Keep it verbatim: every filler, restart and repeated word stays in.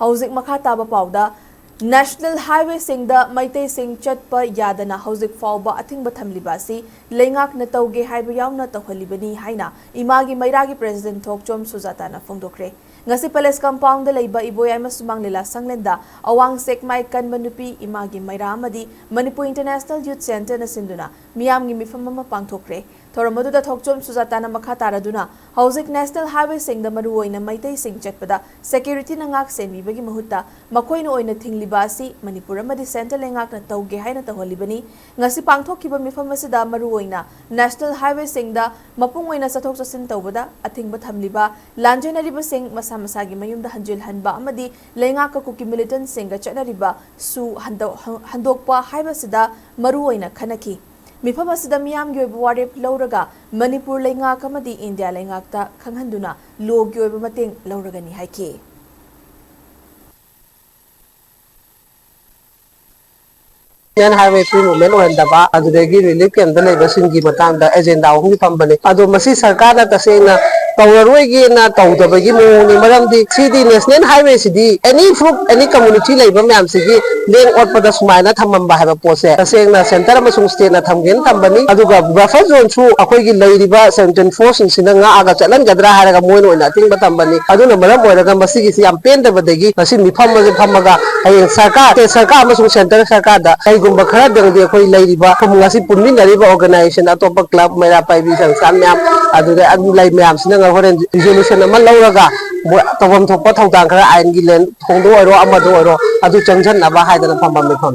ꯍꯧꯖꯤꯛ ꯃꯈꯥ ꯇꯥꯕ ꯄꯥꯎꯗ, ꯅꯦꯁꯅꯦꯜ ꯍꯥꯏꯋꯦꯁꯤꯡꯗ ꯃꯩꯇꯩꯁꯤꯡ ꯆꯠꯄ ꯌꯥꯗꯅ ꯍꯧꯖꯤꯛ ꯐꯥꯎꯕ ꯑꯊꯤꯡꯕ ꯊꯝꯂꯤꯕ ꯑꯁꯤ ꯂꯩꯉꯥꯛꯅ ꯇꯧꯒꯦ ꯍꯥꯏꯕ ꯌꯥꯎꯅ ꯇꯧꯍꯜꯂꯤꯕꯅꯤ ꯍꯥꯏꯅ ꯏꯃꯥꯒꯤ ꯃꯩꯔꯥꯒꯤ ꯄ꯭ꯔꯦꯁꯤꯗꯦꯟꯠ ꯊꯣꯛꯆꯣꯝ ꯁꯨꯖꯥꯇꯥꯅ ꯐꯣꯡꯗꯣꯛꯈ꯭ꯔꯦ꯫ ꯉꯁꯤ ꯄꯦꯂꯦꯁ ꯀꯝꯄꯥꯎꯟꯗ ꯂꯩꯕ ꯏꯕꯣꯌꯥꯏꯃ ꯁꯨꯃꯥꯡ ꯂꯤꯂꯥ ꯁꯪꯂꯦꯟꯗ ꯑꯋꯥꯡ ꯁꯦꯛꯃꯥꯏ ꯀꯟꯕ ꯅꯨꯄꯤ ꯏꯃꯥꯒꯤ ꯃꯩꯔꯥ ꯑꯃꯗꯤ ꯃꯅꯤꯄꯨꯔ ꯏꯟꯇꯔꯅꯦꯁꯅꯦꯜ ꯌꯨꯠ ꯁꯦꯟꯇꯔꯅ ꯁꯤꯟꯗꯨꯅ ꯃꯤꯌꯥꯝꯒꯤ ꯃꯤꯐꯝ ꯑꯃ ꯄꯥꯡꯊꯣꯛꯈ꯭ꯔꯦ꯫ ꯊꯧꯔꯝ ꯑꯗꯨꯗ ꯊꯣꯛꯆꯣꯝ ꯁꯨꯖꯥꯇꯥꯅ ꯃꯈꯥ ꯇꯥꯔꯗꯨꯅ, ꯍꯧꯖꯤꯛ ꯅꯦꯁꯅꯦꯜ ꯍꯥꯏꯋꯦꯁꯤꯡꯗ ꯃꯔꯨꯑꯣꯏꯅ ꯃꯩꯇꯩꯁꯤꯡ ꯆꯠꯄꯗ ꯁꯦꯀ꯭ꯌꯨꯔꯤꯇꯤꯅ ꯉꯥꯛ ꯁꯦꯟꯕꯤꯕꯒꯤ ꯃꯍꯨꯠꯇ ꯃꯈꯣꯏꯅ ꯑꯣꯏꯅ ꯊꯤꯡꯂꯤꯕ ꯑꯁꯤ ꯃꯅꯤꯄꯨꯔ ꯑꯃꯗꯤ ꯁꯦꯟꯇꯔ ꯂꯩꯉꯥꯛꯅ ꯇꯧꯒꯦ ꯍꯥꯏꯅ ꯇꯧꯍꯜꯂꯤꯕꯅꯤ꯫ ꯉꯁꯤ ꯄꯥꯡꯊꯣꯛꯈꯤꯕ ꯃꯤꯐꯝ ꯑꯁꯤꯗ ꯃꯔꯨꯑꯣꯏꯅ ꯅꯦꯁꯅꯦꯜ ꯍꯥꯏꯋꯦꯁꯤꯡꯗ ꯃꯄꯨꯡ ꯑꯣꯏꯅ ꯆꯠꯊꯣꯛ ꯆꯠꯁꯤꯟ ꯇꯧꯕꯗ ꯑꯊꯤꯡꯕ ꯊꯝꯂꯤꯕ, ꯂꯥꯟꯖꯦꯟꯅꯔꯤꯕꯁꯤꯡ ꯃꯁꯥ ꯃꯁꯥꯒꯤ ꯃꯌꯨꯝꯗ ꯍꯟꯖꯤꯜꯍꯟꯕ ꯑꯃꯗꯤ ꯂꯩꯉꯥꯛꯀ ꯀꯨꯀꯤ ꯃꯤꯂꯤꯇꯦꯟꯠꯁꯤꯡꯒ ꯆꯠꯅꯔꯤꯕ ꯁꯨ ꯍꯟꯗꯣꯛ-, ꯍꯟꯗꯣꯛꯄ ꯍꯥꯏꯕꯁꯤꯗ ꯃꯔꯨꯑꯣꯏꯅ ꯈꯟꯅꯈꯤ꯫ ꯃꯤꯐꯝ ꯑꯁꯤꯗ ꯃꯤꯌꯥꯝꯒꯤ ꯑꯣꯏꯕ ꯋꯥꯔꯦꯞ ꯂꯧꯔꯒ ꯃꯅꯤꯄꯨꯔ ꯂꯩꯉꯥꯛ ꯑꯃꯗꯤ ꯏꯟꯗꯤꯌꯥ ꯂꯩꯉꯥꯛꯇ ꯈꯪꯍꯟꯗꯨꯅ ꯂꯣꯒꯤ ꯑꯣꯏꯕ ꯃꯇꯦꯡ ꯂꯧꯔꯒꯅꯤ ꯍꯥꯏꯈꯤ꯫ ꯅꯦꯁꯅꯦꯜ ꯍꯥꯏꯋꯦ ꯐ꯭ꯔꯤ ꯃꯨꯚꯃꯦꯟꯠ ꯑꯣꯏꯍꯟꯗꯕ, ꯑꯗꯨꯗꯒꯤ ꯔꯤꯂꯤꯐ ꯀꯦꯝꯞꯇ ꯂꯩꯕꯁꯤꯡꯒꯤ ꯃꯇꯥꯡꯗ ꯑꯦꯖꯦꯟꯗꯥ ꯑꯍꯨꯝꯒꯤ ꯐꯝꯕꯅꯤ꯫ ꯑꯗꯣ ꯃꯁꯤ ꯁꯔꯀꯥꯔꯅ ꯇꯁꯦꯡꯅ ꯇꯧꯔꯔꯣꯏꯒꯦꯅ ꯇꯧꯗꯕꯒꯤ ꯃꯑꯣꯡꯅꯤ꯫ ꯃꯔꯝꯗꯤ ꯁꯤꯗꯤ ꯅꯦꯁꯅꯦꯜ ꯍꯥꯏꯋꯦꯁꯤꯗꯤ ꯑꯦꯅꯤ ꯐ꯭ꯔꯨꯞ, ꯑꯦꯅꯤ ꯀꯝꯃꯨꯅꯤꯇꯤ ꯂꯩꯕ ꯃꯌꯥꯝꯁꯤꯒꯤ ꯂꯦꯡ ꯑꯣꯠꯄꯗ ꯁꯨꯃꯥꯏꯅ ꯊꯝꯃꯝꯕ ꯍꯥꯏꯕ ꯄꯣꯠꯁꯦ ꯇꯁꯦꯡꯅ ꯁꯦꯟꯇꯔ ꯑꯃꯁꯨꯡ ꯁ꯭ꯇꯦꯠꯅ ꯊꯝꯒꯦꯅ ꯊꯝꯕꯅꯤ꯫ ꯑꯗꯨꯒ ꯕꯐꯔ ꯖꯣꯟꯁꯨ ꯑꯩꯈꯣꯏꯒꯤ ꯂꯩꯔꯤꯕ ꯁꯦꯟꯇ꯭ꯔꯦꯜ ꯐꯣꯔꯁꯁꯤꯡꯁꯤꯅ ꯉꯥꯛꯑꯒ ꯆꯠꯍꯟꯒꯗ꯭ꯔꯥ ꯍꯥꯏꯔꯒ ꯃꯣꯏꯅ ꯑꯣꯏꯅ ꯑꯊꯤꯡꯕ ꯊꯝꯕꯅꯤ꯫ ꯑꯗꯨꯅ ꯃꯔꯝ ꯑꯣꯏꯔꯒ ꯃꯁꯤꯒꯤꯁꯤ ꯌꯥꯝ ꯄꯦꯟꯗꯕꯗꯒꯤ ꯉꯁꯤ ꯃꯤꯐꯝ ꯑꯁꯤ ꯐꯝꯃꯒ ꯍꯌꯦꯡ ꯁꯔꯀꯥꯔ, ꯁ꯭ꯇꯦꯠ ꯁꯔꯀꯥꯔ ꯑꯃꯁꯨꯡ ꯁꯦꯟꯇꯔ ꯁꯔꯀꯥꯔꯗ ꯀꯩꯒꯨꯝꯕ ꯈꯔꯗꯪꯗꯤ ꯑꯩꯈꯣꯏ ꯂꯩꯔꯤꯕ ꯉꯁꯤ ꯄꯨꯟꯃꯤꯟꯅꯔꯤꯕ ꯑꯣꯔꯒꯅꯥꯏꯖꯦꯁꯟ, ꯑꯇꯣꯞꯄ ꯀ꯭ꯂꯕ, ꯃꯩꯔꯥ ꯄꯥꯏꯕꯤ ꯁꯪꯁꯊꯥꯟ ꯃꯌꯥꯝ, ꯑꯗꯨꯗ ꯑꯗꯨꯝ ꯂꯩ ꯃꯌꯥꯝꯁꯤꯅ ꯍꯣꯔꯦꯟ ꯔꯤꯖꯣꯂꯨꯁꯟ ꯑꯃ ꯂꯧꯔꯒ ꯃꯣꯏ ꯇꯧꯐꯝ ꯊꯣꯛꯄ ꯊꯧꯗꯥꯡ ꯈꯔ ꯑꯥꯏꯟꯒꯤ ꯂꯦꯟ ꯍꯣꯡꯗꯣꯛ ꯑꯣꯏꯔꯣ, ꯑꯃꯗ ꯑꯣꯏꯔꯣ, ꯑꯗꯨ ꯆꯪꯁꯟꯅꯕ ꯍꯥꯏꯗꯅ ꯐꯝꯐꯝ ꯃꯤꯐꯝ꯫